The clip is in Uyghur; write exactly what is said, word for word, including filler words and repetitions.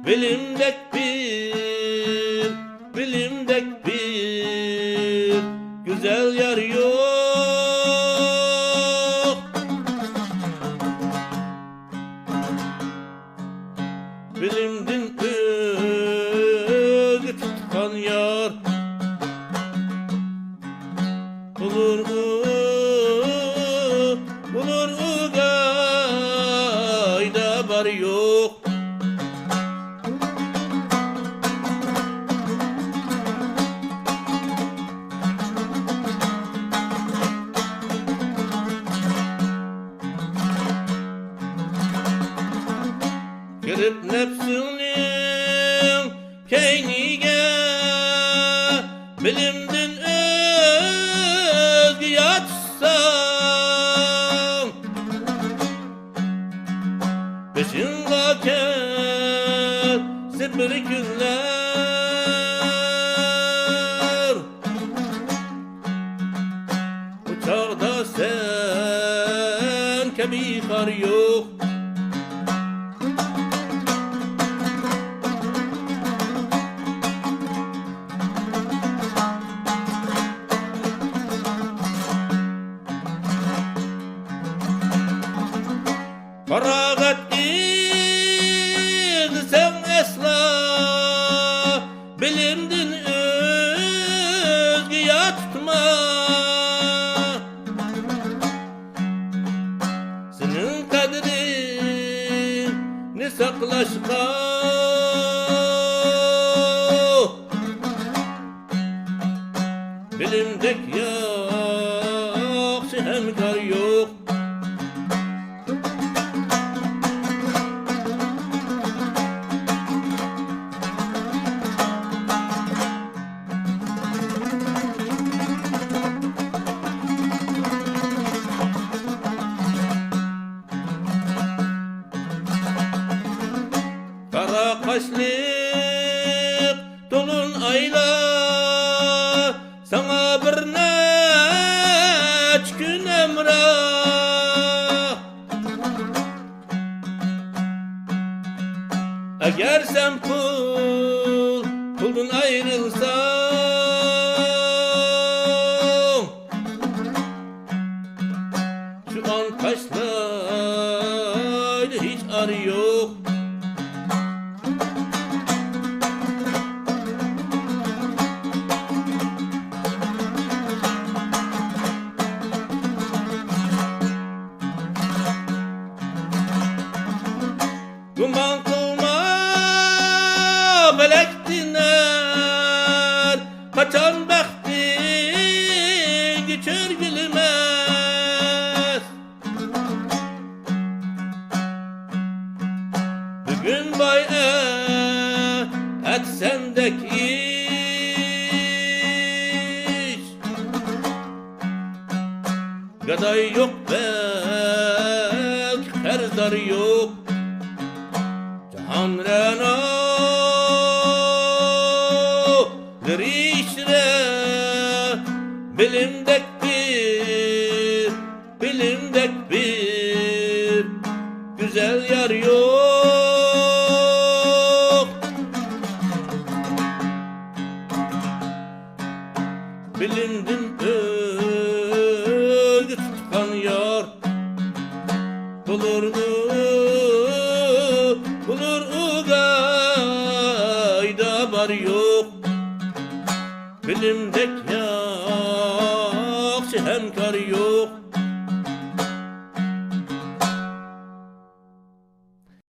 بىلىمدەك بىر، بىلىمدەك بىر گۈزەل يار يوق. بىلىمدىن ئۆزگە تۇتقان يار بولۇر ئۇ، بولۇر ئۇ گايدا بار يوق. كىرىپ نەپسىڭنىڭ كەينىگە، بىلىمدىن ئۆزگە ياتساڭ، بېشىڭغا كەلسە بىر كۈنلەر، ئۇ چاغدا سەن كەبى خار يوق. پاراغەت ئىزدىسەڭ ئەسلا، بىلىمدىن ئۆزگە ياتما. سېنىڭ قەدرىڭنى ساقلاشقا بىلىمدەك ياخشى ھەمكار يوق. قارا قاشلىق تولۇن ئايلار، ساڭا بىر نەچچە كۈن ھەمراھ. ئەگەر سەن پۇل، پۇلدىن ئايرىلساڭ، شۇ ئان تاشلايدۇ، ھېچ ئارا يوق. گۇمان قىلما، پەلەك تىنەر، قاچان بەختىگە چۆرگۈلىمەس. بۈگۈن باي، ئەتە سەندەك ئىش. گاداي يوق، بەلكى قەرزدار يوق. جاھان رەنالىرى ئىچرە، بىلىمدەك بىر، بىلىمدەك بىر گۈزەل يار يوق. بىلىمدىن ئۆزگە تۇتقان يار بولۇر ئۇ، بولۇر ئۇ گايدا بار يوق. بىلىمدەك يار